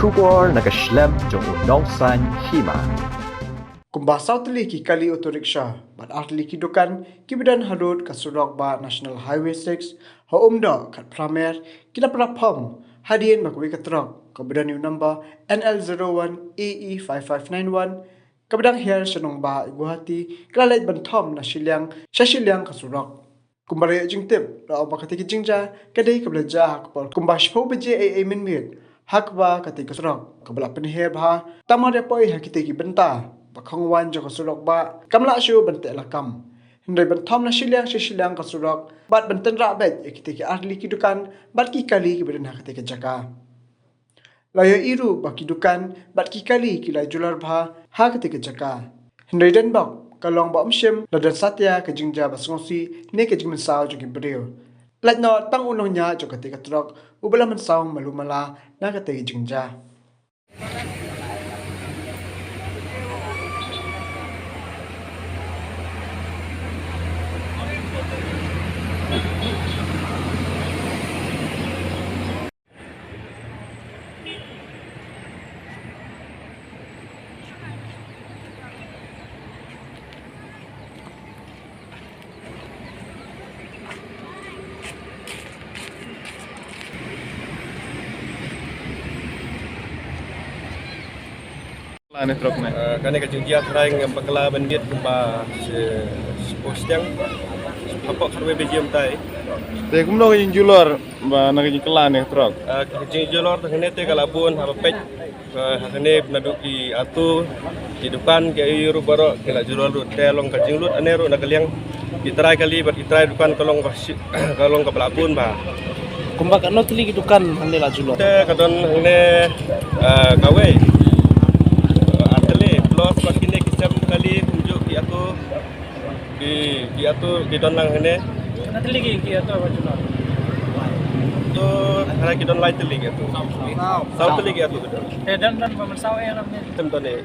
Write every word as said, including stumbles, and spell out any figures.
Khubor na ka shlem jong u nongsan hima. Kumba saw tylli ki kali auto rickshaw bad ar tylli ki dukan kiba don halor ka surok ba National Highway six ha Umdoh Khatphra Mer ki la pynrap phom hadien ba kawei ka trok kaba don ïa u number N L zero one A E five five nine one kaba dang hiar sha nongbah Guwahati ka la leit ban thom na shiliang sha shiliang ka surok. Kumba la ïoh jingtip la ong ba katei ka jingjia ka dei kaba la jia ha ka por kumba shiphew baje eiei mynmiet ha kaba katei ka surok kaba la pynher bha. Tang mar ïa poi ha kitei ki bynta ba khongwan jong ka surok ba kam lah shuh ban teh lakam. Hynrei ban thom na shiliang sha shiliang ka surok bad ban tynrah beit ïa kitei ki ar tylli ki dukan bad ki kali kiba don ha katei ka jaka. La ïohi ruh ba ki dukan bad ki kali ki la julor bha ha katei ka jaka. Hynrei don bok ka long ba ym shym la don satia ka jingjia ba sngewsih ne ka jingmynsaw jong ki briew. Lait noh tang u nongñiah jong katei ka trok uba la mynsaw malu mala na katei ka jingjia. Kane trok ne. Eh, kane ka jingjia trai ngam bakla ban bit kumba se, se posting. Hapoh kharwe bejim tai. Te kumno ka jingjulor ba na ka jingkla ne trok. Eh, ka jingjulor ta kane te ka la bun haba peit. Eh, ha kane naduh ki atu, ki dukan, ki ayu baroh ki la julor lut te long ka jinglut ane ruh na ka liang. Ki trai kali bad ki trai dukan ka long ka shi-, ka long kaba la bun bha. Kumba katno tylli ki dukan hangne la julor? Te ka don hangne, eh, kawei. Eh, ar tylli plus bad kine ki sem kali kumjuh ki atu. Ki, ki atu ki don lang hangne. Katno tylli ki, ki atu ba julor? To, hara ki don lai tylli ki atu. Saw tylli ki atu ki don. Te don, don ba mynsaw eh lam ne. Tem don eh.